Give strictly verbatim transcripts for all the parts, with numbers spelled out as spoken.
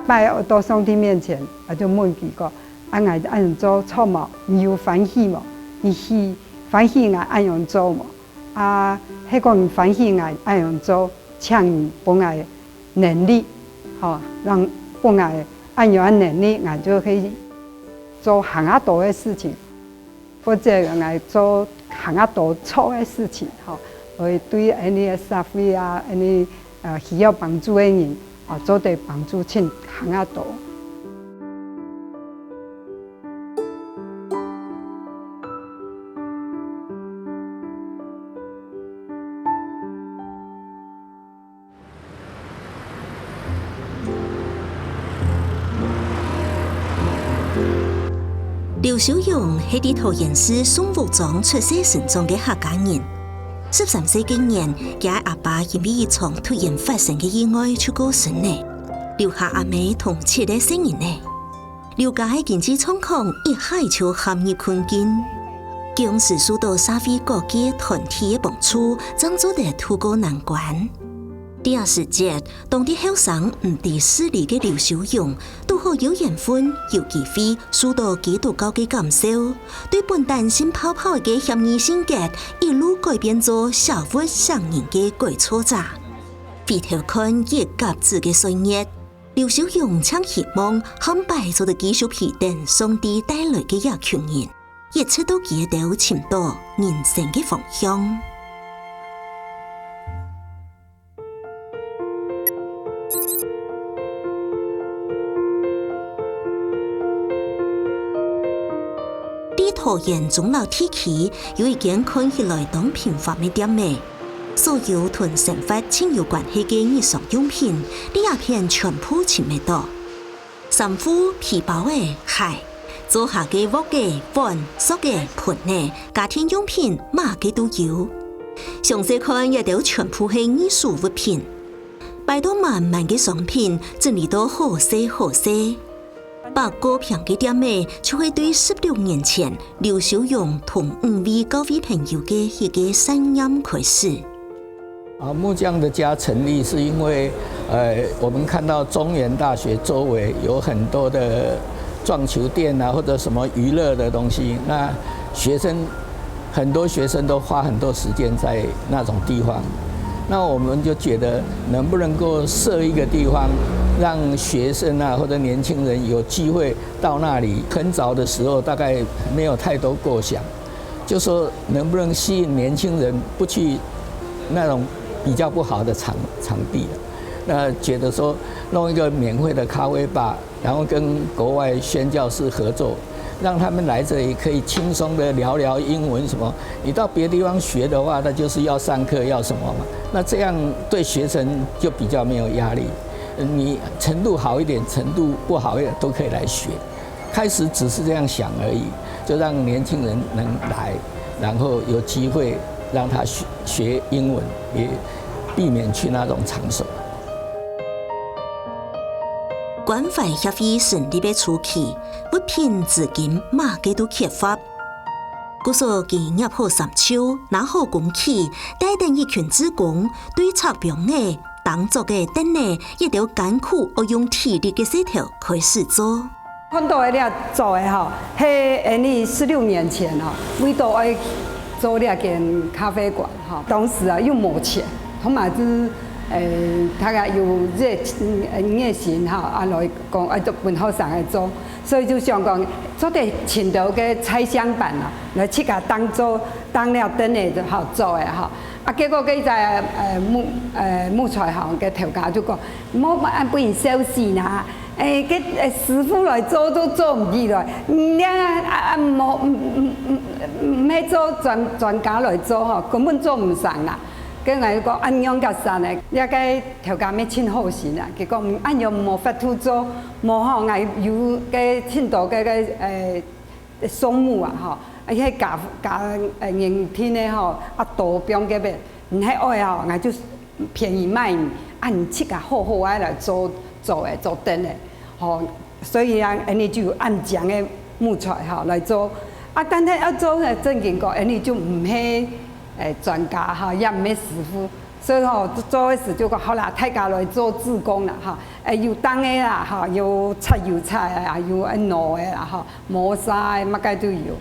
拜到上帝面前，啊，就問佢講：「啊，𠊎恁樣做著無？你有歡喜無？你喜歡喜𠊎恁樣做無？啊，係講你歡喜𠊎恁樣做，請你分𠊎能力，吼，讓分𠊎恁樣个能力，𠊎就可以做還較多个事情。」 或者𠊎做還較多著个事情，吼，會對𠊎俚个社會啊，𠊎俚，呃，需要幫助个人，吼，做得幫助盡還較多。 劉秀榮係在桃園市宋屋庄出世成長个客家人。十三歲該年，佢个阿爸因為一場突然發生个意外就過身了，留下阿姆同七個細人仔。劉家个經濟狀況一下就陷入困境，佢當時受到社會各界團體个幫助，正做得渡過難關。 這時節，當時後生毋知事理个劉秀榮，堵好有緣分、有機會受到基督教个感召，對本旦信泡泡个協議性格，一路改變做捨物捨人个改造者。回頭看一甲子个歲月，劉秀榮淨希望下擺做得繼續陪等上帝帶來个這群人，一直到佢兜尋到人生个方向。 在桃園中壢地區，有一間看起來當平凡个店仔，所有同生活盡有關係个日常用品，在這片全部尋得到。衫褲、皮包仔、鞋，灶下个鑊仔、碗、塑仔、盆仔，家庭用品，麼个都有。詳細看，這兜全部係二手物品。 擺到滿滿个商品，整理到好勢好勢。百過坪个店仔，就係對十六年前劉秀榮同五位教會朋友个一個善念開始。啊，木匠的家成立是因為，呃，我們看到中原大學周圍有很多的撞球店啊，或者什麼娛樂的東西，那學生 很多學生都花很多時間在那種地方。那我們就覺得，能不能夠設一個地方，讓學生啊，或者年輕人有機會到那裡。很早的時候，大概沒有太多構想，就說能不能吸引年輕人不去那種比較不好的場，場地啊。那覺得說，弄一個免費的咖啡吧， 然後跟國外宣教士合作，讓他們來這裡可以輕鬆地聊聊英文什麼。你到別的地方學的話，那就是要上課要什麼嘛。那這樣對學生就比較沒有壓力。你程度好一點，程度不好一點都可以來學。開始只是這樣想而已，就讓年輕人能來，然後有機會讓他學，學英文，也避免去那種場所。 關懷協會成立个初期，物品資金麼个都缺乏。故所佢捏好衫袖，拿好工具，帶等一群志工，對拆枋仔、釘桌仔、凳仔，一兜艱苦愛用體力个事頭開始做。看到个這做个吼，係𠊎俚十六年前吼，為著愛做這間咖啡館吼，當時啊又無錢，同埋係，呃，大家有熱，嗯，熱心吼，啊來 講愛做分學生來做，所以就想講做得尋到个拆箱板啊，來自家當做當了凳仔就好做个吼。啊，結果該隻，呃，木，呃，木材行个頭家就講，莫恁分人笑死啦，欸，該，呃，師傅來做都做毋起來，你啊，啊，啊，無，毋，毋，毋，毋，毋係做專，專家來做吼，根本做毋成啦。 該𠊎就講，恁樣較散呢，這个頭家乜盡好心啊，佢講，嗯，恁樣無法度做，無吼，𠊎有个盡多个，个，呃，樹木啊，吼，啊，該加，加，呃，人丁个吼，啊，都放該邊，毋係愛吼，𠊎就便宜賣你，啊，你自家好好个來做，做个，做凳个，吼， 所以啊，𠊎俚就有恁靚个木材吼來做。啊，但係愛做个正經講，𠊎俚就毋係，欸，專家吼，也毋係師傅，所以吼，做个時就講好啦，大家來做志工啦，哈，誒，有銅个啦，哈，有擦油漆个啊，有誒銅个啦，哈，磨砂个，麼个都有。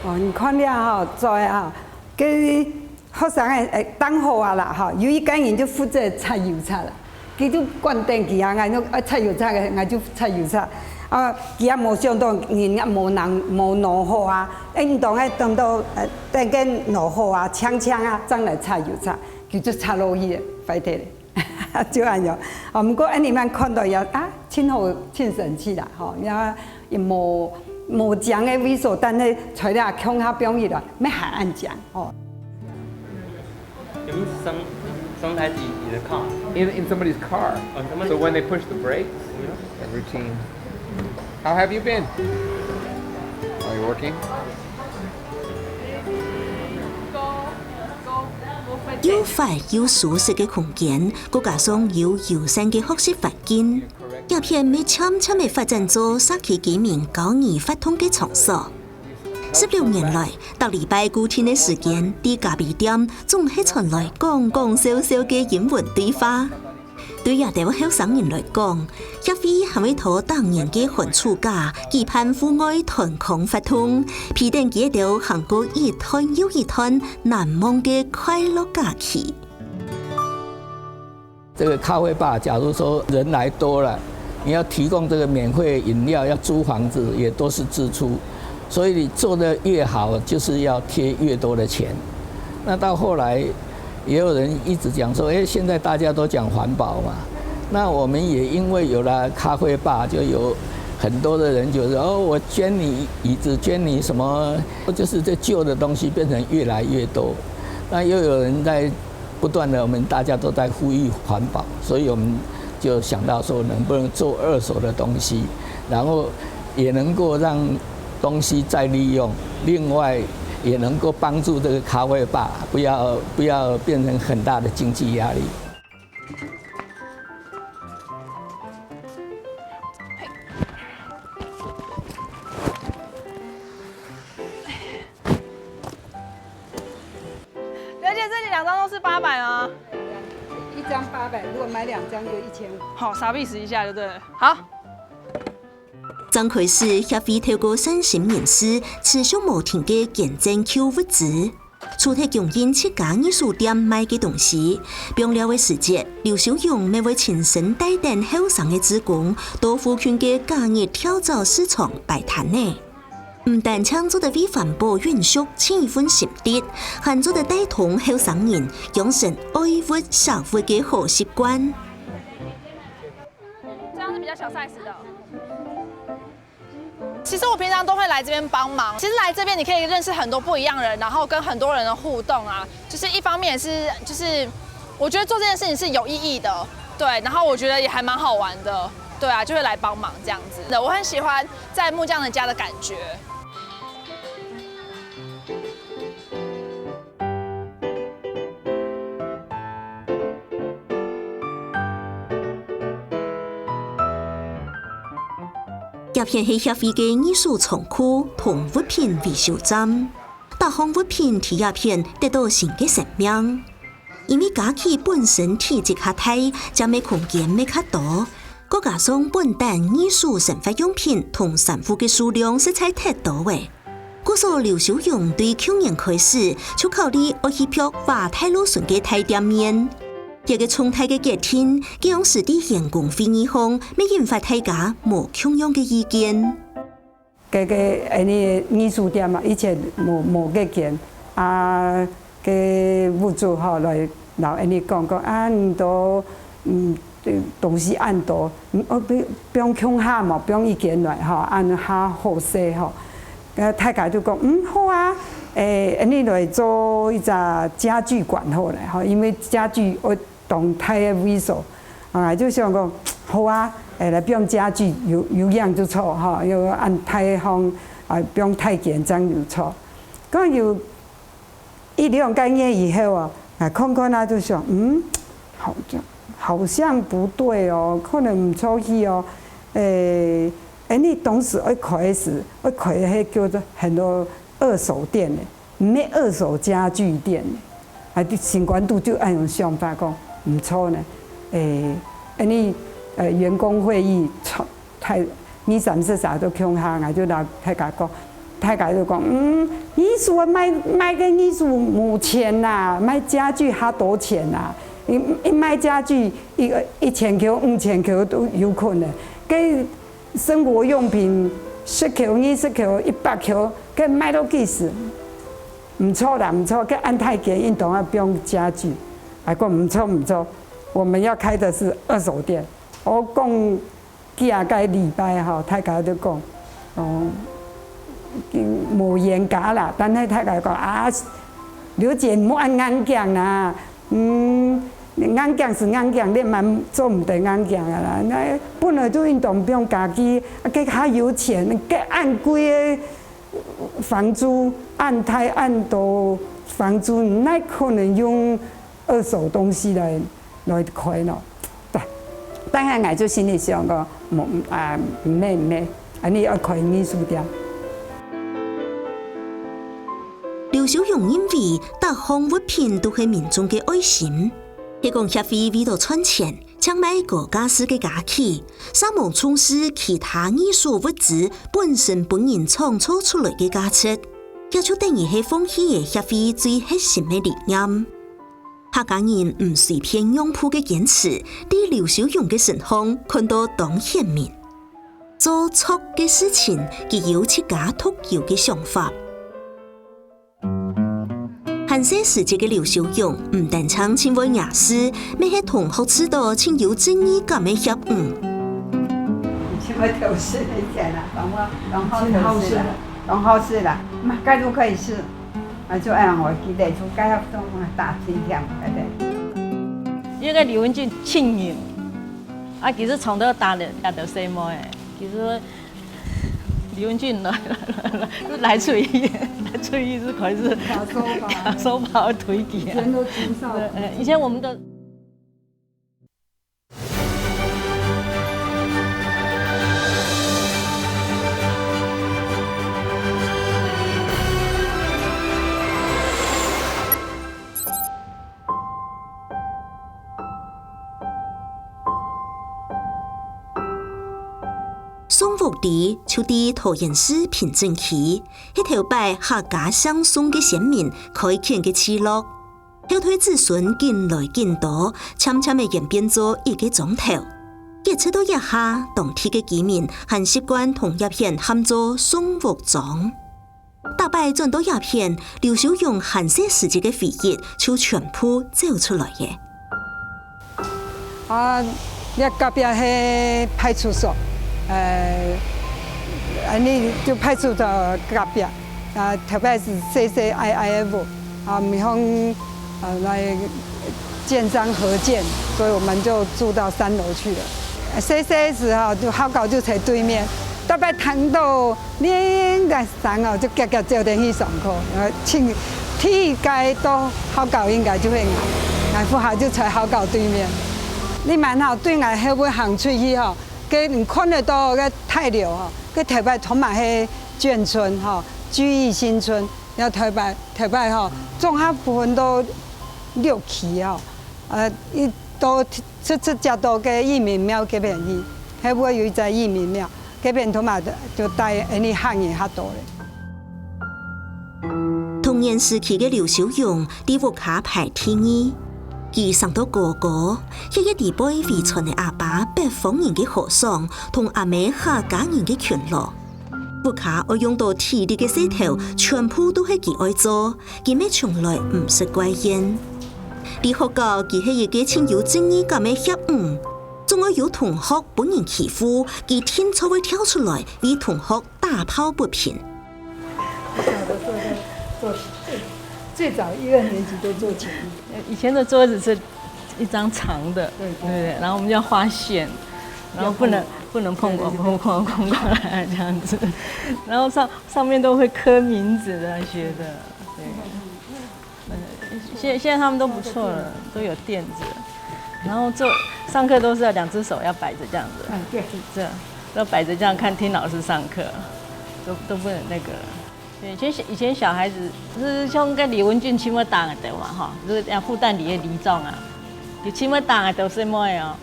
哦，你看了吼，做个啊，該學生个，誒，當好啊啦，哈，有一個人就負責擦油漆啦，佢就管等佢啊，𠊎就，啊，擦油漆个，𠊎就擦油漆。啊，佢也無想到人也無人，無弄好啊，誒，你當然等到，呃，等个弄好啊，淨淨啊，正來擦油漆。 佢就插落去了，壞忒了。就恁樣。啊，毋過恁樣看到也，啊，真好，真神奇啦，吼，也，也無，無講个位所，但係材料共下放起來，乜還恁講，吼。 It means some, sometimes in, in the car. In, in somebody's car. On somebody's So when they push the brakes, a routine. How have you been? Are you working? 又闊又舒適个空間，再加上有友善个學習環境，這片乜漸漸个發展做社區居民交誼活動个場所。十六年來，逐禮拜固定个時間，在咖啡店總係傳來講講笑笑个英文對話。 對這兜後生人來講，協會還會在逐年个寒暑假舉辦戶外團康活動，陪等佢兜行過一段又一段難忘个快樂假期。這個咖啡吧，假如說人來多了，你要提供這個免費飲料，要租房子，也都是支出。所以你做得越好，就是要貼越多的錢。那到後來，也有人一直講說，誒，現在大家都講環保嘛，那我們也因為有了咖啡吧，就有很多的人就是哦，我捐你椅子，捐你什麼，就是這舊的東西變成越來越多。那又有人在不斷的，我們大家都在呼籲環保，所以我們就想到說，能不能做二手的東西，然後也能夠讓東西再利用，另外也能夠幫助這個咖啡吧，不要不要變成很大的經濟壓力。了解，這裡兩張都是八百吗？一張八百，如果買兩張就一千五。好，傻逼死一下就對了。好。正開始協會透過善心人士持續無停个捐贈舊物資，除忒供應自家二手店賣个東西，放尞个時節，劉小勇乜會親身帶等後生个志工，到附近个假日跳蚤市場擺攤呢。毋單淨做得為環保永續盡一份心力，還做得帶動後生人養成愛物惜物个好習慣。這樣是比較小 size 的。其實我平常都會來這邊幫忙。其實來這邊你可以認識很多不一樣的人，然後跟很多人的互動啊，就是一方面也是就是我覺得做這件事情是有意義的，對，然後我覺得也還蠻好玩的，對啊，就會來幫忙這樣子。我很喜歡在木匠的家的感覺。 這片係協會个二手倉庫同物品維修站，逐項物品在這片得到新个生命。因為家具本身體積較大，佔个空間乜較多，再加上本旦二手生活用品同衫褲个數量實在忒多了。 故所劉小勇對舊年開始就考慮愛去拓華泰路脣个大店面。這個重大个決定，該央時在員工會議項乜引發大家無共樣个意見。該个恁呢藝術店嘛，以前無無个間啊， 个屋主吼來摎𠊎俚講講啊，你都嗯東西恁多，嗯哦放放共下嘛，放一間來吼，恁較好勢吼。該大家就講嗯好啊，誒，𠊎俚來做一隻家具館好了吼，因為家具愛當大个位所，啊就想講好啊，誒來放家具有有樣就著吼，又恁大方啊放大間正有著。講有 一兩個月以後啊，𠊎看看啊，就想，嗯，好像好像不對哦，可能毋著去哦。誒，誒，你當時愛開始，愛開个係叫做很多二手店呢，毋係二手家具店呢。啊，心肝肚就恁樣想法講，毋著呢，欸，恁呢，呃，員工會議，大，二三十儕都共下，𠊎就摎大家講，大家就講，嗯，藝術啊，賣，賣个藝術無錢啦，賣家具較多錢啦，一，一賣家具，一個一千箍、五千箍都有可能。該生活用品，十箍、二十箍、一百箍，該賣到幾時？毋著啦，毋著，該恁大間，應當愛放家具。𠊎講毋著，毋著，我們要開的是二手店。𠊎講幾下個禮拜吼，大家就講，哦，無冤家啦，但係大家講啊，劉姐，毋好恁硬頸啦，嗯，硬頸係硬頸，你嘛做毋得硬頸啊啦。該本來就應當放家具，啊，該較有錢，該恁貴个房租，恁大恁多房租，哪可能用二手東西來，來開呢？但，但係𠊎就心裡想講，無，啊，毋係，毋係，恁呢愛開藝術店。劉小勇認為，逐項物品都係民眾个愛心，係講協會為著賺錢，淨賣高價數个家具，嗄無重視其他藝術物質本身分人創造出來个價值，這就等於係放棄了協會最核心个理念。客家人毋隨便讓步个堅持，在劉小勇个身項看到當顯明。做著个事情，佢有自家獨有个想法。還細時節个劉小勇，毋單淨盡會惹事，乜係同學試著盡有正義感个協會。盡會偷食一點啦，當好，當好偷食啦，當好食啦，嘛，該都可以試。啊，就恁樣，𠊎記得就該要打盡忝，對不對？因為劉文俊盡人，啊，其實從頭打人家都細妹，其實劉文俊來，來，來，來，來出一，來出一次可以是打手包。打手包推己啊。以前都青少年。對，呃，以前我們的宋屋里就在桃園市平鎮區，係頭擺客家姓宋个先民開墾个聚落。後代子孫緊來緊多，漸漸仔演變做一个庄頭。一直到這下，當地个居民還習慣同這片喊做宋屋庄。 逐擺轉到這片，劉小勇還細時節个回憶就全部走出來了。啊，這隔壁係派出所，呃，恁呢就派出所隔壁，啊，頭擺係細細矮矮个屋，啊，毋像，呃，來建商合建，所以我們就住到三樓去了。細細時候就校校就在對面，逐擺聽到 鈴鈴聲哦，就遽遽走等去上課。呃，盡，第一個到校校應該就係𠊎，𠊎屋下就在校校對面。你蠻好，對𠊎後尾行出去吼，該你看得到該大樓吼，該頭擺充滿係眷村吼，聚義新村，然後頭擺，頭擺吼，總下分到六期吼，呃，一到直直接到該義民廟該片去，後尾有一隻義民廟。 該片頭嘛就帶恁呢客人較多咧。童年時期个劉小勇，在屋下排第二。佢生到高高，歇一直背遺傳个阿爸北方人个豪爽，同阿姆客家人个勤勞。屋下愛用到體力个事頭，全部都係佢愛做，佢乜從來毋識怪厭。在學校，佢係一個盡有正義感个協會，總愛有同學 分人欺負，佢定著會跳出來為同學打抱不平。我小的時候在做，最，最早一二年級都做前面。以前的桌子是一張長的，對，對。對不對？然後我們要畫線，然後不能，要碰，不能碰過，對，對，對。碰過，碰過來這樣子。然後上，上面都會刻名字的那些的，對。 嗯，現，現在他們都不錯了，都有墊子了。然後做，上課都是要兩隻手要擺著這樣子，嗯，對。這樣，要擺著這樣看，聽老師上課，都，都不能那個了。對，以前小，以前小孩子，就是像該李文俊盡會打个嘛，吼，就是像復旦里个里長啊，佢盡會打个細妹哦。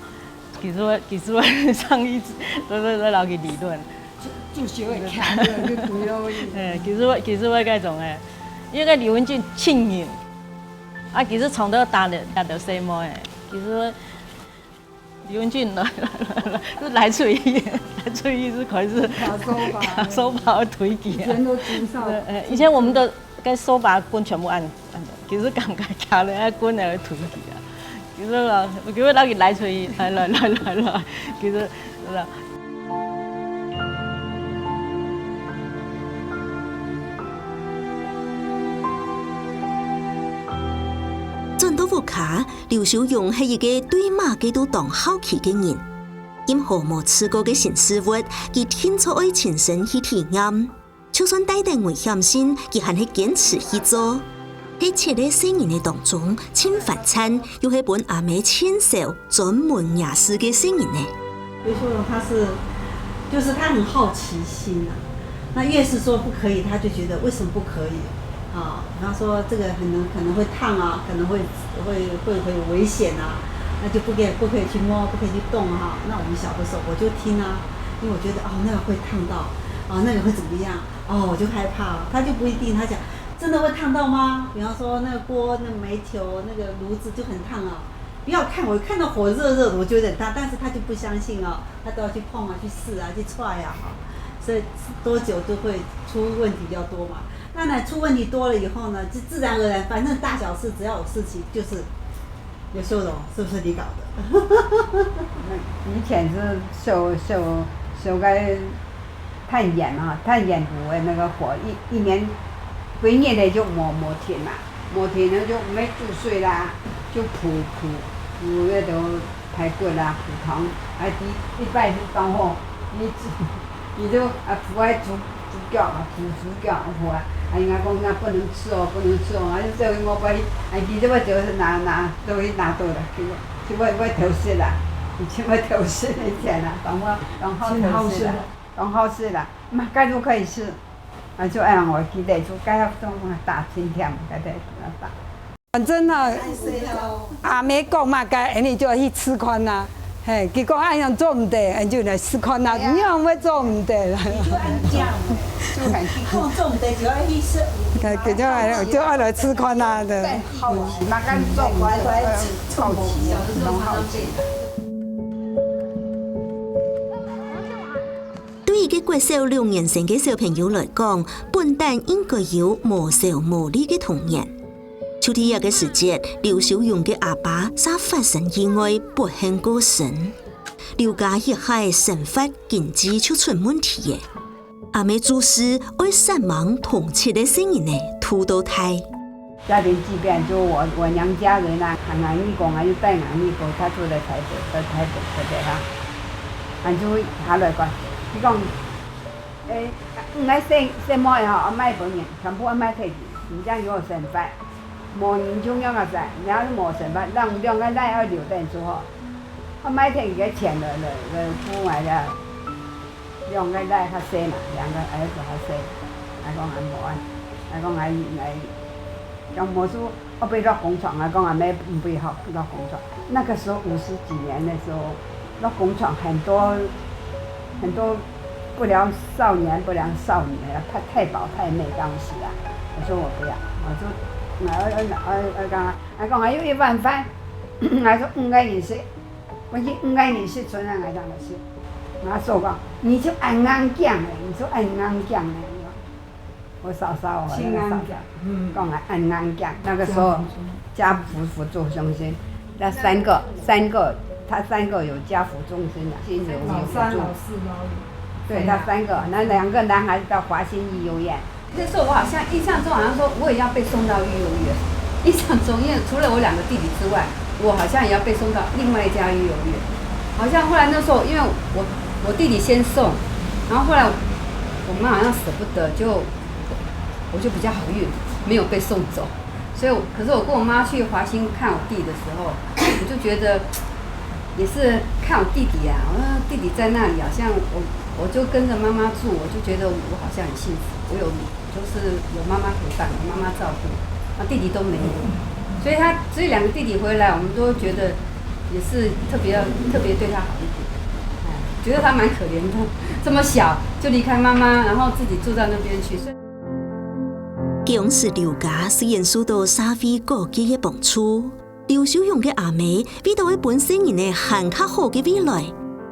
其實我，其實我上一次都是在摎佢理論。就，就學會看，就不要。嗯，其實我，其實我該種誒，因為該李文俊盡硬，啊，其實常都打个，打个細妹誒，其實我 李文俊來來來來，係來出去，來出去係可能係打手把，打手把个推舉啊。以前都青少，對，呃，以前我們的該手把棍全部按，按，其實感覺徛咧，該棍來推舉啊。其實啊，有機會摎佢來出去，來來來來來，其實係啊。 轉到屋下，劉秀榮係一個對麼个都當好奇个人。任何無試過个新事物，佢定著愛親身去體驗。就算帶等危險性，佢還係堅持去做。係七個細人仔當中，盡發顫，又係分阿姆親手專門惹事个細人仔。劉秀榮他是，就是他很好奇心啊，那越是說不可以，他就覺得為什麼不可以？啊，比方說這個很能，可能會燙啊，可能會，會，會，會有危險啊，那就不可以，不可以去摸，不可以去動哈。那我們小的時候我就聽啊，因為我覺得，哦，那個會燙到，哦，那個會怎麼樣，哦，我就害怕。他就不一定，他講，真的會燙到嗎？比方說那個鍋、那煤球、那個爐子就很燙啊，不要看，我看到火熱熱的，我就有點怕，但是他就不相信哦，他都要去碰啊，去試啊，去 try 啊，哈。所以多久就會出問題比較多嘛。那呢，出問題多了以後呢，就自然而然，反正大小事只要有事情，就是劉秀榮，是不是你搞的？以前係燒，燒，燒該炭煙啊，炭煙爐个那個火，一，一年，歸日个就無，無停啊，無停个就毋係煮水啦，就烳，烳，烳該兜排骨啦，烳湯，啊，第一擺係當好，佢煮，佢就啊烳該豬，豬腳啊，烳豬腳啊，烳啊，啊，人家講那不能吃哦，不能吃哦，啊，就叫佢莫過去，啊，佢就會走去拿，拿，就去拿到了，就，就會，會偷食啦，以前會偷食以前啦，當好，當好偷食啦，當好食啦，麼个都可以吃，啊，就恁樣，𠊎記得就該種打青天，該个打。 反正啊，阿姆講麼个，恁呢就去試看啊。嘿，佢講恁樣做毋得，恁就來試看啊，你仰會做毋得啦？就恁樣，就很奇怪。講做毋得就愛去試。佢就愛，就愛來試看啊，對。好奇，麼个做毋得，好奇，很好奇。對一個國小六年生个小朋友來講，本旦應該有無愁無慮个童年。 就在這個時節，劉秀榮个阿爸煞發生意外，不幸過身。劉家一下生活經濟就出問題了。阿姆做事愛煞猛同七個細人仔渡到大。家庭巨變，就我，我娘家人啊，喊𠊎二公啊，又帶𠊎二婆，他住在台北，在台北，台北哈。俺就下來講，佢講，誒，五個細，細妹吼，愛賣分人，全部愛賣忒去，毋正有生活。 無人就仰仔使，然後無生活，兩，兩個倈愛留等就好。啊，賣忒佢个錢來，來，來顧𠊎了。兩個倈較細嘛，兩個兒子較細，𠊎講𠊎無愛，𠊎講𠊎，𠊎，講無事，愛背落工廠，𠊎講𠊎乜毋背好，落工廠。那個時候五十幾年的時候， 那工廠很多，很多不良少年、不良少女啊，太，太保太妹當時啊。我說我不要，我就，我，我，我，我跟他，他跟我還有一碗飯，還說五個人食，我去五個人食，存了來讓我吃。我說講，你就恁硬頸欸，你就恁硬頸欸。 我嫂嫂哦，那個嫂嫂，嗯，講啊，恁硬頸。那個時候，家父不做中心，那三個，三個，他三個有家父中心的，有，有，有做。老三、老四、老五。對，他三個，那兩個男孩子到華新育幼院。那時候我好像印象中好像說我也要被送到育幼院，印象中，因為除了我兩個弟弟之外，我好像也要被送到另外一家育幼院。好像後來那時候，因為我，我弟弟先送，然後後來我媽好像捨不得，就 我就比較好運，沒有被送走。所以我，可是我跟我媽去華新看我弟的時候，我就覺得也是看我弟弟啊，我說弟弟在那裡，好像我，我就跟著媽媽住，我就覺得我好像很幸福，我有都是有妈妈陪伴，有妈妈照顾，啊，弟弟都没有，所以他，所以两个弟弟回来，我们都觉得也是特别要，特别对他好一点，哎，觉得他蛮可怜的，这么小就离开妈妈，然后自己住到那边去。所以僵尸劉家雖然受到社會各界个幫助，劉秀勇个阿姆為到愛分細人仔還較好个未來，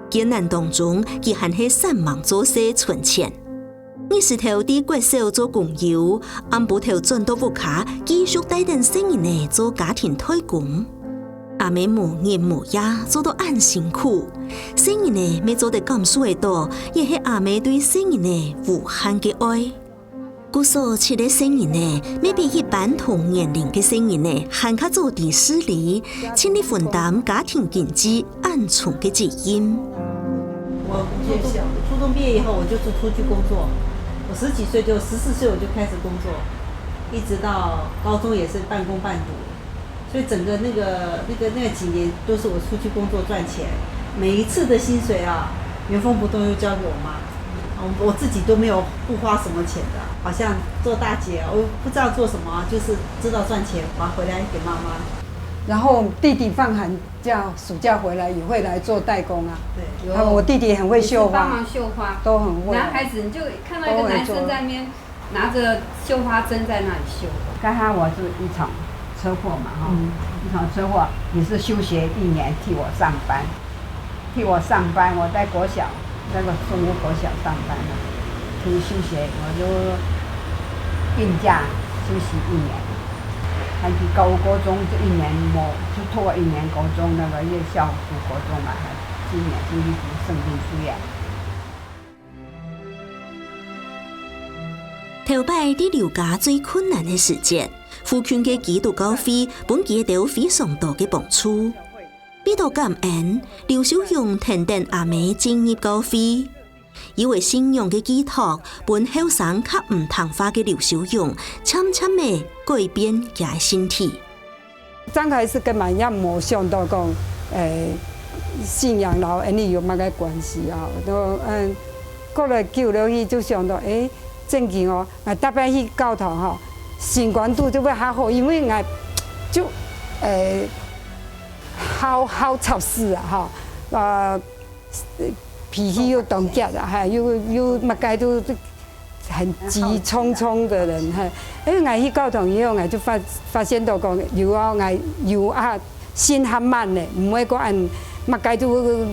艱難當中佢還係煞猛做事存錢。 日時頭在國小做工友，暗晡頭轉到屋下，繼續帶等細人仔做家庭代工。阿姆無日無夜做到恁辛苦，細人仔乜做得感受得到，也係阿姆對細人仔無限个愛。故所，七个細人仔乜比一般同年齡个細人仔還較早知事理，盡力分擔家庭經濟恁重个責任。我初中初中毕业以后，我就出出去工作。我十几岁就十四岁我就开始工作，一直到高中也是半工半读，所以整个那个那个那几年都是我出去工作赚钱。每一次的薪水啊，原封不动又交给我妈，我我自己都没有不花什么钱的，好像做大姐，我不知道做什么，就是知道赚钱，我要回来给妈妈。然后弟弟放寒假、暑假回来也会来做代工啊。对，他们我弟弟很会绣花，帮忙绣花，都很会。男孩子你就看到一个男生在那边拿着绣花针在那里绣。刚刚我是一场车祸嘛，哈，一场车祸也是休学一年替我上班，替我上班，我在国小那个松湖国小上班嘛，可以休学，我就病假休息一年，还去高高中这一年我就读了一年高中那个夜校读高中嘛，还一年进去读圣经书院。 頭擺在劉家最困難个時節，附近个基督教會分佢兜非常多个幫助。為到感恩，劉秀勇跈等阿姆進入教會。有个信仰个寄託，分後生較毋聽話个劉秀勇，漸漸仔改變佢个心態。 刚开始根本也无想到讲，诶，信仰摎恩俚有么个关系啊。都嗯，过了久了去就想到，诶，正经哦，啊，特别去教堂哈，心肝肚就会好好，因为俺就诶，好好吵事啊哈，呃，脾气又当急啊，哈，又又么个都。 很急匆匆的人哈。因为俺去教堂以后，俺就发发现到讲，有啊，俺有啊，心还慢呢，毋会讲俺么个就，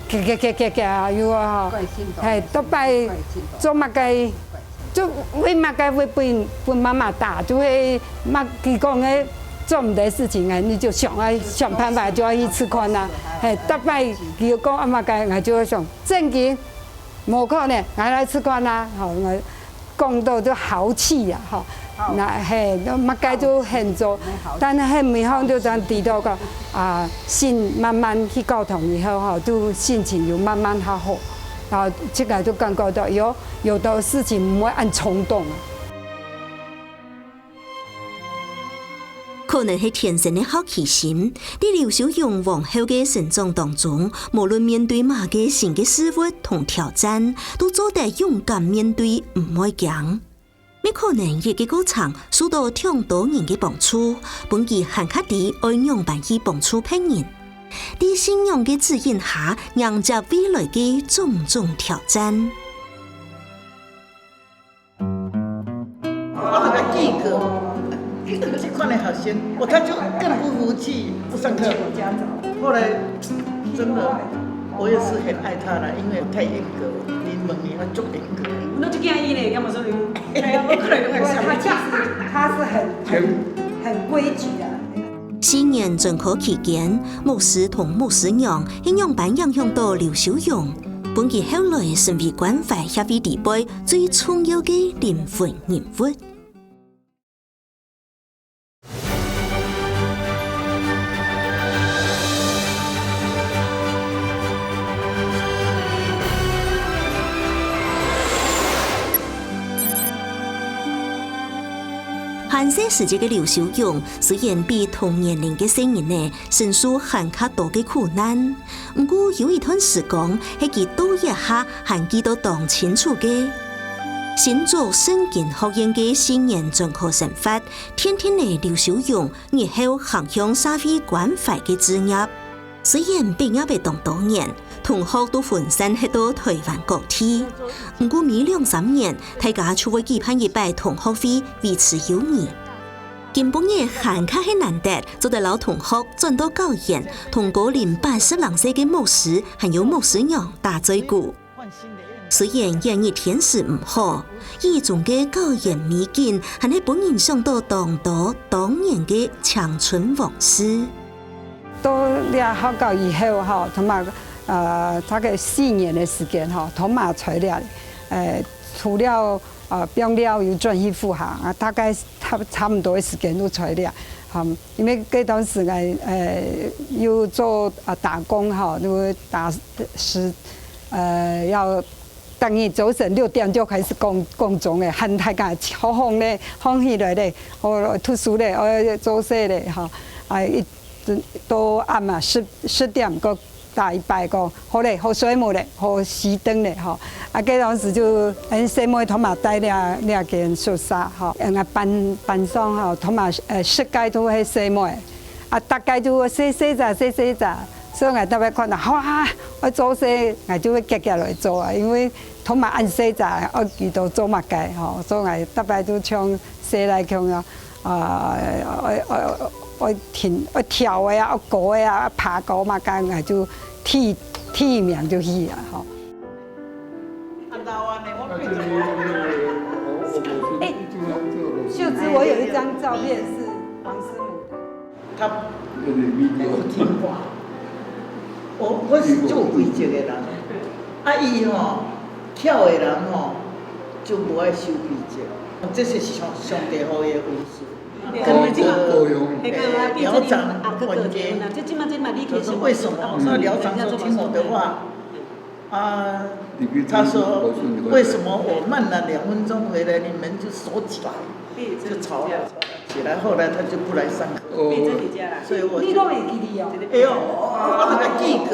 嘎嘎嘎嘎嘎，有啊哈。嘿，都拜做么个，就为么个会被被妈妈打，就会妈佢讲个做毋得事情啊，你就想啊想办法就要去试看啊。嘿，大拜佢讲啊么个，俺就会想正经。 无可能，俺来试看啊，吼，讲到就豪气啊，吼，那嘿，那么个就很做，但是很美好就这样提到个啊，心慢慢去教堂以后哈，就心情有慢慢好好，然后这个就感觉到有有的事情毋会按冲动啊。 可能係天生个好奇心，在劉秀勇往後个成長當中，無論面對麼个新个事物同挑戰，都做得勇敢面對，毋會驚。乜可能一个過程受到當多人个幫助，分佢還較知愛仰般去幫助別人。在信仰个指引下，迎接未來个種種挑戰。 我那个一个，一个这款的学生，我他就更不服气，不上课。后来真的，我也是很爱他了，因为太严格，你们也要足严格。那就这样一嘞，要么说你，哎呀，我可能会想。他其实他是很很很规矩的。 四年專科期間，牧師同牧師娘係仰般影響到劉秀勇，分佢後來成為關懷協會裡背最重要个靈魂人物。 還細時節个劉秀勇，雖然比同年齡个細人仔承受還較多个苦難，毋過有一段時光係佢到這下還記到當清楚个。新竹聖經學院个四年專科生活，奠定了劉秀容日後行向社會關懷个志業。雖然畢業了當多年，同學都分散去到臺灣各地，毋過每兩三年，大家就會舉辦一擺同學會，維持友誼。今晡日還較係難得，做得摎同學轉到校園，同高齡八十零歲个牧師還有牧師娘打嘴鼓。 雖然演藝天時毋好，雨中个校園美景還係分人想到當多當年个青春往事。到這學校以後吼，同埋呃大概四年个時間吼，同埋在這，呃除了呃放尞有轉去復學啊，大概差差毋多个時間都在這，吼。 因為該當時𠊎呃有做啊打工吼，就打時呃要等於早晨六點就開始工工作个，喊大家好風咧，好起來咧，好讀書咧，好做事咧吼，啊一直到暗啊十十點過打一擺過，好咧，好睡目咧，好熄燈咧吼。啊該當時就𠊎細妹同埋戴這這間宿舍吼，𠊎班班上吼，同埋呃十個都係細妹。 啊大概就細細隻細細隻，所以𠊎特別看到哇，愛做事，𠊎就會遽遽來做啊，因為同埋恁細隻，愛佢兜做麼个吼，所以𠊎特別就像細倈共樣啊，愛愛愛愛跳个啊，愛過个啊，愛爬高麼个，𠊎就第第一名就去啊吼。 哎，秀芝，我有一張照片是黃師母的。他有聽話，我我是做規則的人，啊伊吼，跳的人吼，就無愛守規則，這是上上帝予伊的恩賜。跟那個寮長完全，可是為什麼？我說寮長說聽我的話， 啊，他說為什麼我慢了兩分鐘回來，你們就鎖起來，就吵了起來。後來他就不來上課，所以我就，你都沒記得哦。哎呦，我都沒記得，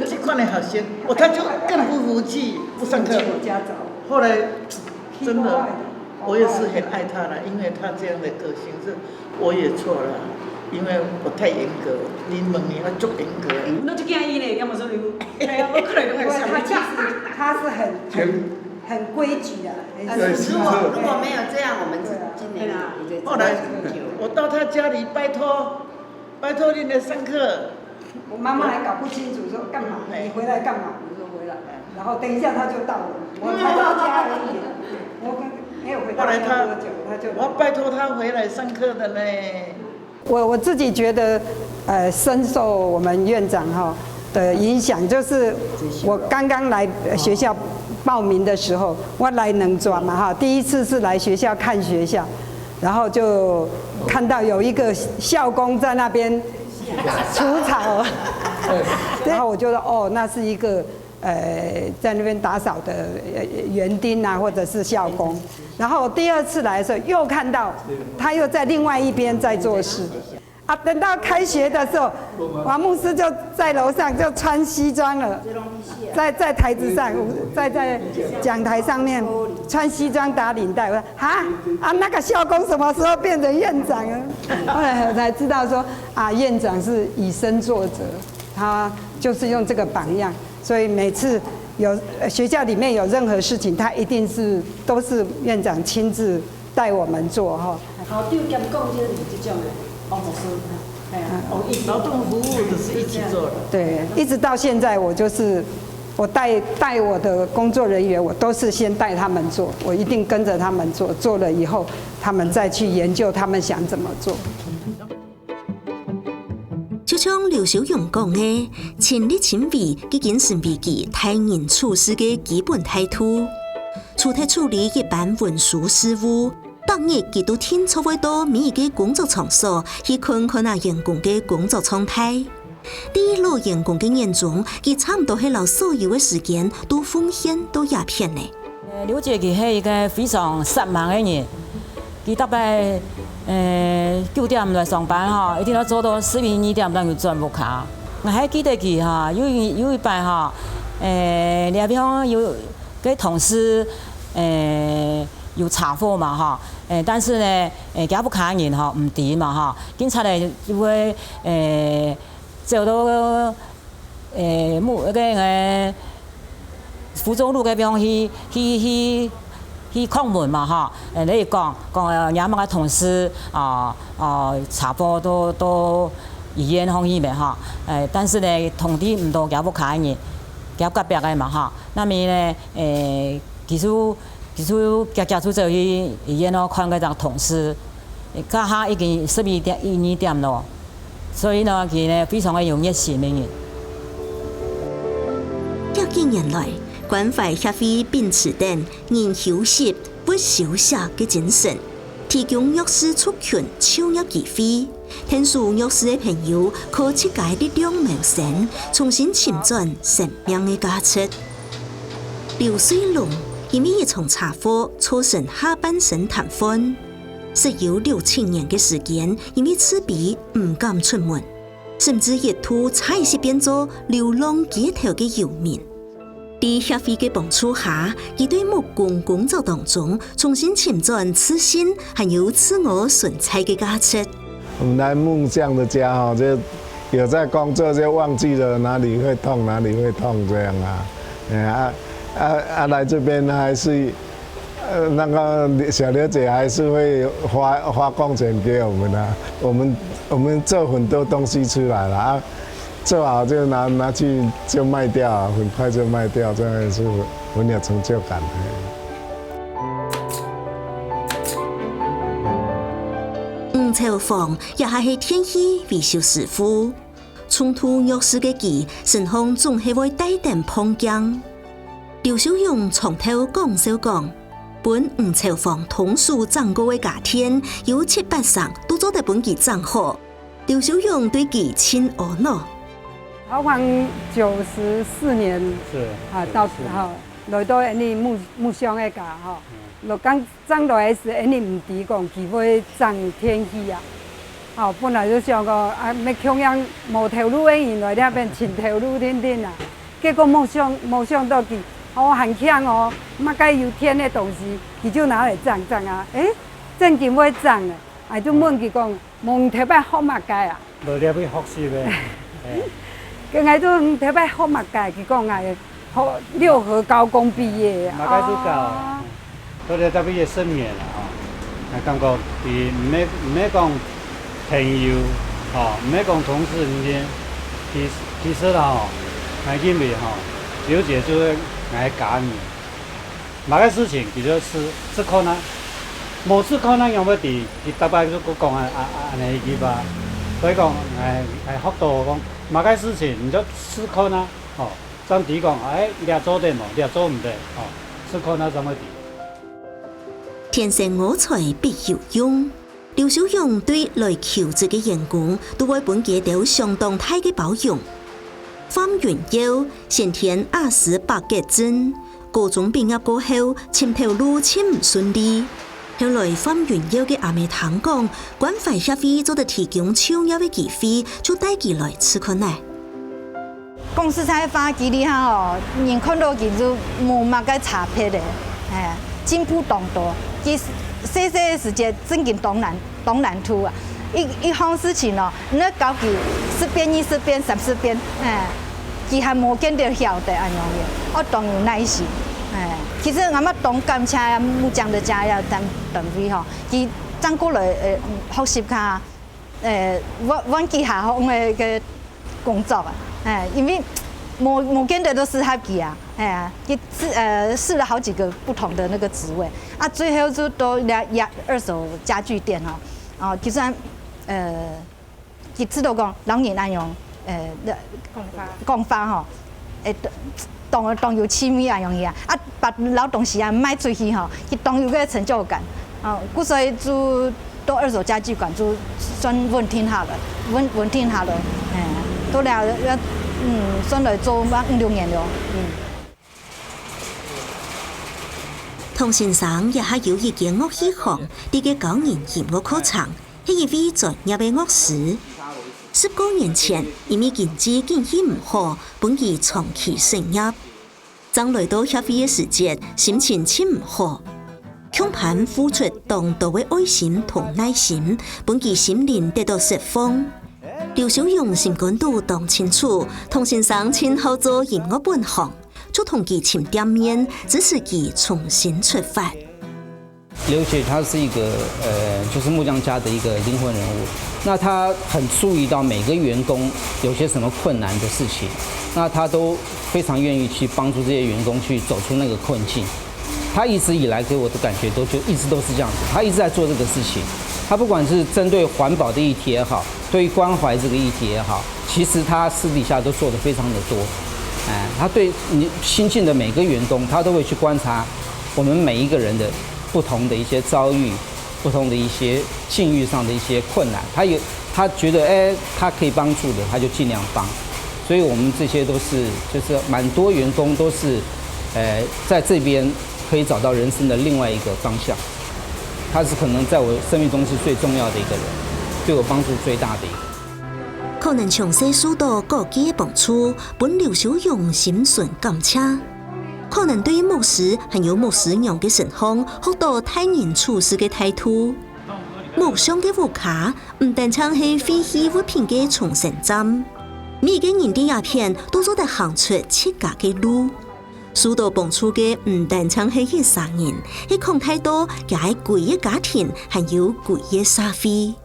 這款的學生，我他就更不服氣，不上課。後來真的，我也是很愛他了，因為他這樣的個性是 我也錯了，因為我太嚴格，你們也要做嚴格。那就這樣一呢，要麼說你，哎呀，我可能都很想不起。他其實他是很很很規矩的，很如果如果沒有這樣，我們今年就不會再後來我到他家裡拜託，拜託你來上課， 我媽媽還搞不清楚，說幹嘛？你回來幹嘛？我說回來，然後等一下他就到了，我才到家而已，我跟沒有回到家多久，他就我拜託他回來上課的呢。我我自己覺得，呃，深受我們院長哈的影響，就是我剛剛來學校報名的時候，我來兩逝嘛哈，第一次是來學校看學校，然後就看到有一個校工在那邊 除草。然後我就說，哦，那是一個呃在那邊打掃的呃園丁啊，或者是校工。然後第二次來的時候，又看到他又在另外一邊在做事。啊，等到開學的時候，王牧師就在樓上就穿西裝了，在在台子上，在在講台上面穿西裝打領帶。我說啊啊，那個校工什麼時候變成院長啊？後來我才知道說啊，院長是以身作則，他就是用這個榜樣，所以每次有呃學校裡面有任何事情，他一定是都是院長親自帶我們做哈。校長兼講這這種的，哦，老師，哎呀，哦，一勞動服務就是一起做的。對，一直到現在，我就是我帶帶我的工作人員，我都是先帶他們做，我一定跟著他們做，做了以後，他們再去研究他們想怎麼做。就像劉秀容講个，親力親為已經成為佢待人處事个基本態度。除忒處理一般文書事務，逐日佢都定著會到每一個工作場所去看看啊員工个工作狀態。 在老員工个眼中，佢差毋多係摎所有个時間都奉獻到這片呢。呃，劉姐佢係一個非常煞猛个人，佢逐擺呃九點來上班吼，一定愛做到十一二點正有轉屋下。𠊎還記得佢吼，有一有一擺吼，呃，這片有個同事誒，有車禍嘛吼，誒，但是呢，誒，厥屋下人吼，毋知嘛吼，警察呢就會，誒，走到，誒，木，該个，誒，福州路該邊去，去，去，去叩門嘛吼，誒，來講，講，呃，若麼个同事，啊，啊，車禍到，到醫院方去咩吼，誒，但是呢，通知毋到厥屋下人，厥隔壁个嘛吼，那麼呢，誒，其實 其實遽遽就走去醫院咯，看該隻同事，這下已經十一點、一二點咯，所以呢，佢呢非常个有熱心个人。這幾年來，關懷協會秉持等人休息、物修穡个精神，提供弱勢族群就業機會，𢯭手弱勢个朋友靠自家力量謀生，重新尋轉生命个價值。 劉瑞龍因為一場車禍造成下半身癱瘓，實有六七年个時間，因為自卑毋敢出門，甚至一度差一息變做流浪街頭个遊民。在協會个幫助下，佢對木工工作當中重新尋轉自信，還有自我存在个價值。 我們來木匠的家哈，就有在工作就忘記了哪裡會痛，哪裡會痛這樣啊。哎呀，啊，啊，啊，來這邊還是，呃，那個小劉姐還是會花，花工錢給我們啊。我們，我們做很多東西出來了啊，做好就拿，拿去就賣掉啊，很快就賣掉，這樣也是很有成就感。 吳朝芳也還係電器維修師傅，重度弱視个佢，身項總係會帶等碰鏡。劉秀勇長透講笑講，分吳朝芳動手整過个家電，有七八成都做得分佢整好。劉秀勇對佢盡阿腦。好像九十四年，是，啊，到，九十四年。哈，來到𫣆俚木，木匠个家，哈，嗯。就剛 正來个時，𫣆俚毋知講佢會整電器啊。吼，本來就想講，啊，乜共樣無頭路个人來這片尋頭路定定啊。結果無想，無想到佢，哦，還慶哦，麼个有電个東西，佢就拿來整整啊。誒，正經會整呢，啊，就問佢講，無你頭擺學麼个啊？ 無了去學習个。嘿。該𠊎都毋知愛學麼个，佢講𠊎學六合高工畢業。麼个都教。哦。到了特別个十年啦，吼，𠊎感覺佢毋係，毋係講朋友，吼，毋係講同事之間，其，其實啦，吼，𠊎認為吼，劉姐就係𠊎个家人。 麼个事情佢就試，試看啊，無試看啊，仰會知？佢逐擺就講啊，啊，啊，恁呢一句話。所以講，𠊎，𠊎學到講，麼个事情你就試看啊，吼，正知講，誒，這做得無，這做毋得，吼，試看啊，正會知。天生我材必有用。 劉秀勇對來求職个員工都會分佢兜相當大个包容。范雲耀先天亞斯伯格症，高中畢業過後，尋頭路盡毋順利。後來范雲耀个阿姆聽講，關懷協會做得提供就業个機會，就帶佢來試看啊。 講實在話，佢這下吼，人看到佢就無麼个差別咧，哎，進步當多。佢細細个時節正經當難，當難度啊！一，一項事情哦，你愛教佢十遍、二十遍、三十遍，哎，佢還無見得曉得恁樣个，愛當有耐心。哎，其實𠊎嘛當感謝木匠的家這單，單位吼，佢正過來，呃，學習下，呃，換，換幾下項个，个 工作啊，哎，因為無，無見得都適合佢啊，哎呀，佢試，呃，試了好幾個不同的那個職位，啊，最後就到那，那二手家具店哦，哦，就算，呃，佢試到講，老人恁樣，呃，講法。講法吼，誒，當，當有趣味啊，容易啊，啊，把老東西啊賣出去吼，佢當有個成就感，哦，故所以就 到二手家具館就算穩定下來，穩，穩定下來，哎，到了要，嗯，算來做五六年了，嗯。唐先生也還有一間樂器行，在該教人音樂課程，係一位專業个樂師。十過年前，因為經濟經營毋好，分佢長期失業。正來到協會个時節，心情盡毋好。共伴付出當多个愛心同耐心，分佢心靈得到釋放。劉小勇心肝肚當清楚，童先生盡好做音樂本行，就同佢尋店面，支持佢重新出發。 劉姐她是一个呃，就是木匠家的一个灵魂人物。那她很注意到每个员工有些什么困难的事情，那她都非常愿意去帮助这些员工去走出那个困境。她一直以来给我的感觉都就一直都是这样子，她一直在做这个事情。她不管是针对环保的议题也好，对于关怀这个议题也好，其实她私底下都做得非常的多。哎，她对你新进的每个员工，她都会去观察我们每一个人的不同的一些遭遇，不同的一些境遇上的一些困难，他有他觉得哎，他可以帮助的，他就尽量帮。所以我们这些都是就是蛮多员工都是，呃，在这边可以找到人生的另外一个方向。他是可能在我生命中是最重要的一个人，对我帮助最大的一个。 可能從細受到各界个幫助，分劉小勇心存感謝。可能對牧師還有牧師娘个身上，學到待人處事个態度。木匠个屋下，毋單淨係廢棄物品个重生站，每个人在這片都做得行出自家个路。受到幫助个毋單淨係一儕人，係擴大到佢个歸个家庭，還有歸个社會。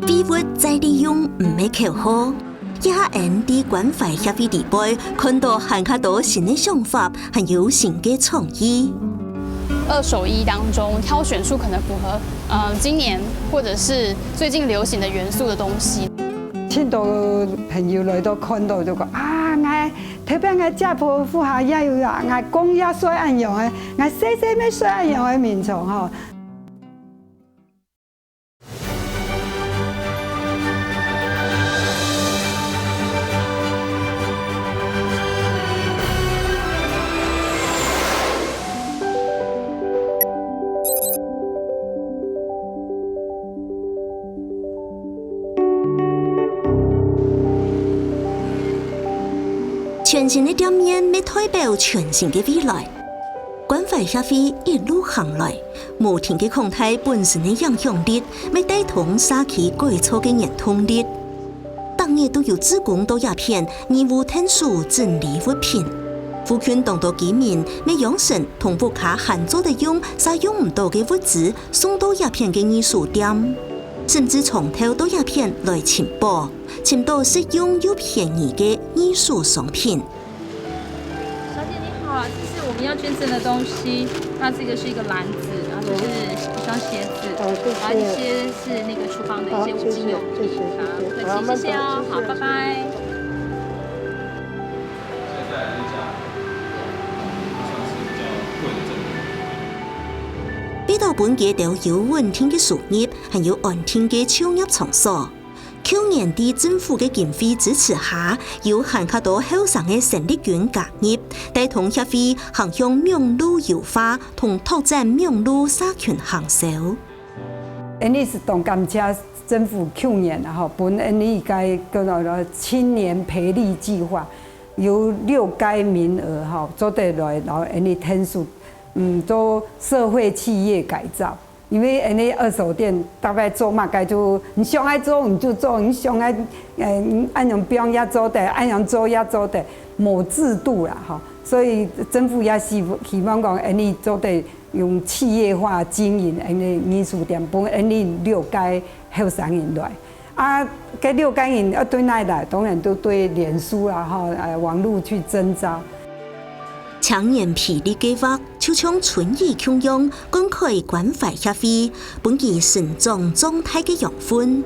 廢物再利用毋係口號，這下𠊎等在關懷協會裡背看到還較多新个想法，還有新个創意。二手衣当中挑选出可能符合呃今年或者是最近流行的元素的东西。盡多朋友來到看到就講啊，𠊎特別𠊎家婆屋下也有啊，𠊎公也睡恁樣个，𠊎細細妹睡恁樣个眠床吼。 全新个店面乜代表全新个未來。關懷協會一路行來，無停个擴大本身个影響力，乜帶動社區改造个原動力。逐日都有志工到這片義務𢯭手整理物品。附近當多居民乜養成同屋下還做得用、煞用毋到个物資送到這片个二手店，甚至長透到這片來尋寶，尋到實用又便宜个二手商品。 小姐你好啊，这是我们要捐赠的东西。那这个是一个篮子，然后这是一双鞋子，好，谢谢。然后一些是那个厨房的一些五金用品。好，谢谢，谢谢，好，谢谢。客气，谢谢哦，好，好，拜拜。谢谢。所以带来这架，算是比较贵的赠品。為到分佢兜有穩定个收入，還有安定个就業場所。舊年在政府个經費支持下，有還較多後生个生力軍加入，帶動協會行向網路優化同拓展網路社群行銷。 𠊎等是當感謝政府舊年啊吼，分𠊎等个叫做青年培力計畫，有六个名額吼，做得來，然後𠊎等𢯭手，嗯，做社會企業改造。因為𠊎等二手店大概做麼个就你想愛做你就做，你想愛，呃，恁樣放也做得，恁樣做也做得，無制度啦吼。所以政府也希希望講，𠊎等做得 用企業化經營𠊎等个二手店，分𠊎等六个後生人來。啊，該六个人愛對哪來？當然都對臉書啊，吼，呃，網路去徵召。青年培力計畫就像春雨共樣，灌溉關懷協會，分佢成長壯大个養分。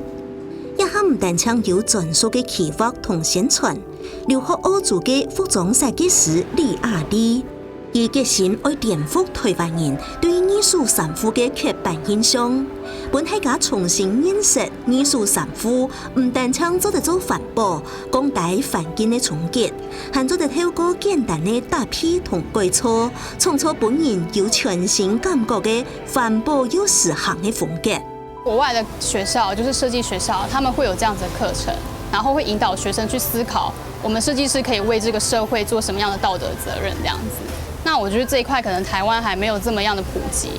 這下毋單淨有專屬个企劃同宣傳，留學澳洲个服裝設計師李雅麗， 佢決心愛顛覆臺灣人對二手衫褲个刻板印象，分大家重新認識二手衫褲毋單淨做得做環保，降低環境个衝擊，還做得透過簡單个搭配同改造，創造分人有全新感覺个環保又時行个風格。 國外的學校就是設計學校，他們會有這樣子的課程。然后会引导学生去思考，我们设计师可以为这个社会做什么样的道德责任这样子。那我觉得这一块可能台湾还没有这么样的普及，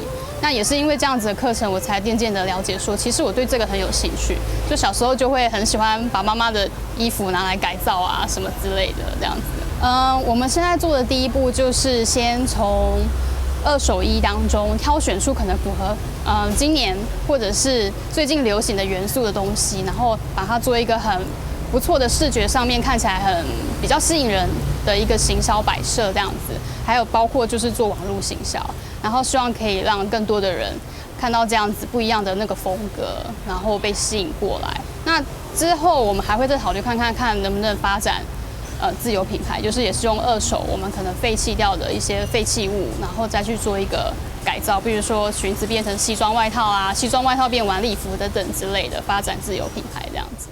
那也是因为这样子的课程，我才渐渐的了解说，其实我对这个很有兴趣。就小时候就会很喜欢把妈妈的衣服拿来改造啊什么之类的这样子。嗯，我们现在做的第一步就是先从二手衣当中挑选出可能符合嗯今年或者是最近流行的元素的东西，然后把它做一个很不错的视觉上面看起来很比较吸引人的一个行销摆设这样子。还有包括就是做网络行销，然后希望可以让更多的人看到这样子不一样的那个风格，然后被吸引过来。那之后我们还会再考虑看看看能不能发展呃自有品牌，就是也是用二手我们可能废弃掉的一些废弃物，然后再去做一个改造，比如说裙子变成西装外套啊，西装外套变晚礼服等等之类的，发展自有品牌这样子。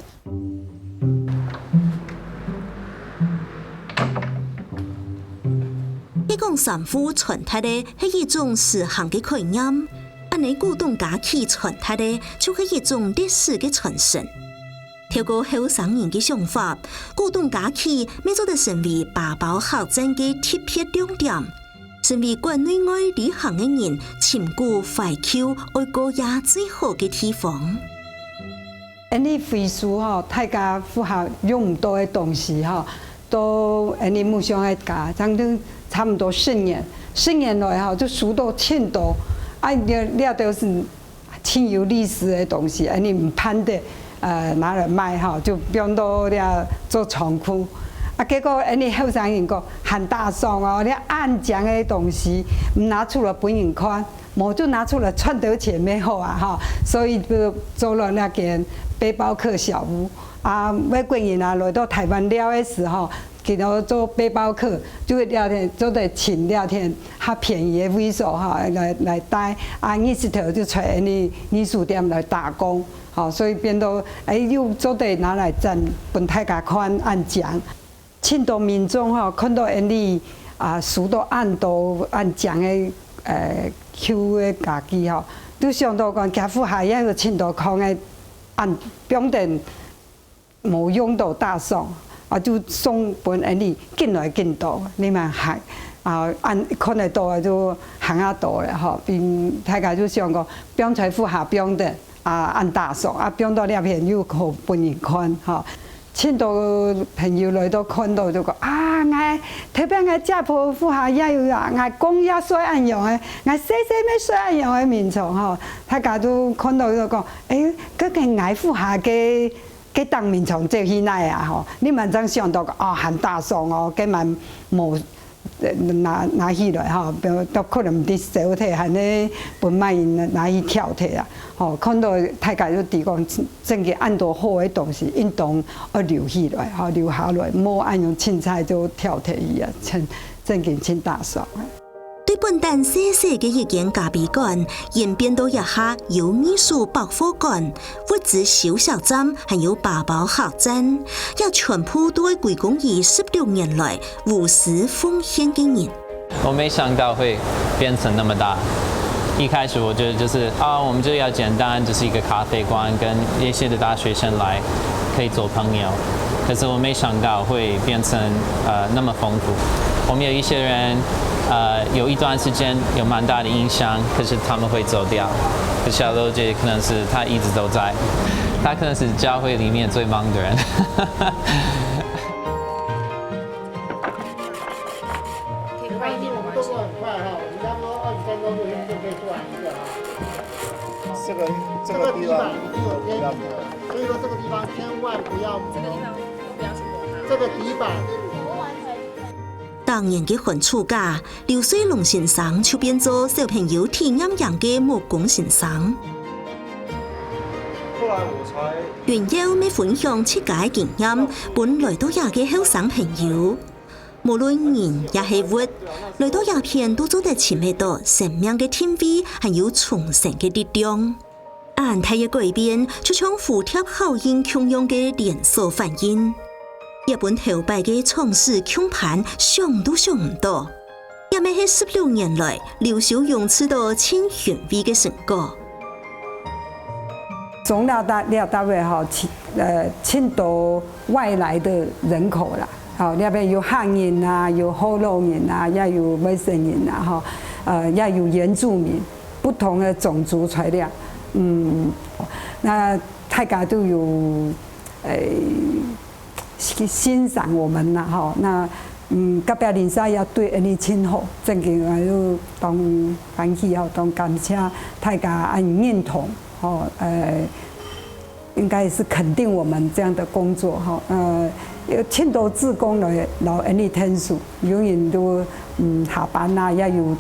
一讲衫褲傳達个係一種時行个概念，恁呢古董家具傳達个就係一種歷史个傳承。透過後生人个想法，古董家具乜做得成為打包客棧个特別亮點，成為國內外旅行个人尋古懷舊愛過夜最好个地方。 恁呢回收吼，大家屋下用毋到个東西吼，都恁呢木匠个家，將近差毋多十年，十年來吼，就收到盡多，啊，這這都是盡有歷史个東西，恁呢毋盼得，呃，拿來賣吼，就放到這做倉庫。啊，結果恁呢後生人講，還打爽哦，這恁靚个東西，毋拿出來分人看， 無就拿出來賺到錢乜好啊吼，所以就做了那間背包客小屋。啊，外國人啊來到台灣尞个時候，佢兜做背包客，就會尞天做得尋尞天較便宜个位所吼，來來戴。啊，日時頭就在恁呢藝術店來打工，吼，所以變到哎又做得拿來展分大家看恁靚。 盡多民眾吼，看到恁呢啊，收到恁多恁靚个呃舊个家具吼，就想到講，佢屋下也有盡多空个恁放等無用到打爽，啊，就送分恁呢緊來緊多，你嘛還啊，恁看得到个就還較多了吼，並大家就想講，放在屋下放等。 啊，恁打爽，啊，放到這片又好分人看吼。盡多朋友來到看到就講，啊，𠊎特別𠊎姐婆屋下也有啊，𠊎公也睡恁樣个，𠊎細細乜睡恁樣个眠床吼。大家都看到就講，欸，該个𠊎屋下个个頂眠床走去哪啊吼？你嘛正想到，哦，還打爽哦，該嘛無 拿拿起來吼，都可能毋知燒忒，還呢分麼人拿去剽忒啊。吼，看到大家就知講，真个恁多好个東西，應當愛留起來吼，留下來，莫恁樣凊彩就剽忒去啊，真真个真打爽。對本旦細細个一間咖啡館，演變到這下有藝術百貨館、物資收集站，還有打包客棧，這全部都愛歸功於十六年來 無私奉獻个人。我没想到会变成那么大。一开始我觉得就是啊，我们就要简单，就是一个咖啡馆，跟一些的大学生来可以做朋友。可是我没想到会变成呃那么丰富。我们有一些人呃有一段时间有蛮大的印象，可是他们会走掉。可是小罗姐可能是她一直都在，她可能是教会里面最忙的人。没关系，我们动作很快哈，我们差不多二十分钟就就可以做完一个哈。这个这个地方这个地板已经有贴平了，所以说这个地方千万不要磨。这个地方不要去磨它。这个底板逐年个寒暑假，劉瑞龍先生就變做小朋友體驗營个木工先生。后来我才雲耀乜分享自家个經驗，分來到這个後生朋友。無論人也係物，來到這片都做得尋得到生命个定位，還有重生个力量。恁大个改變，就像蝴蝶效應共樣个連鎖反應。這本頭擺个創始共伴想都想毋到，這乜係十六年來劉秀勇試到盡欣慰个成果。總了大了大位吼，盡呃盡多外來的人口啦。吼，這邊有漢人啊，有福佬人啊，也有外省人啊，吼，呃，也有原住民，不同的種族在這。嗯，那大家都有，誒，欣欣賞我們啦，吼。那嗯，隔壁鄰舍也對𠊎等盡好，正經啊，就當歡喜吼，當感謝大家恁認同，吼，呃，應該是肯定我們這樣的工作，吼，呃，有盡多志工來來𠊎等𢯭手，有人都嗯下班啦，也有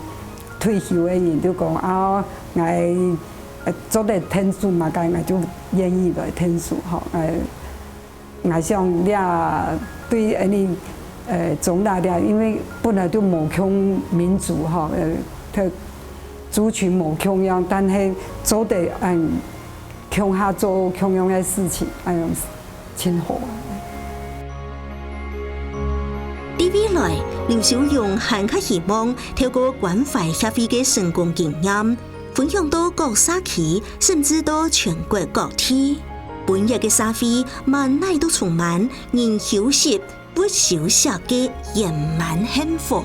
退休的人就講啊，𠊎呃做得𢯭手嘛，該𠊎就願意來𢯭手，吼，呃。 𠊎想這對𠊎等呃總來講，因為本來就無共民族吼，呃，族群無共樣，但係做得嗯共下做共樣个事情，恁樣盡好。對未來，林秀容還較希望透過關懷協會个成功經驗， 分享到各社區，甚至到全國各地。本月个社會嘛，哪都充滿人休息、不休息个圓滿幸福。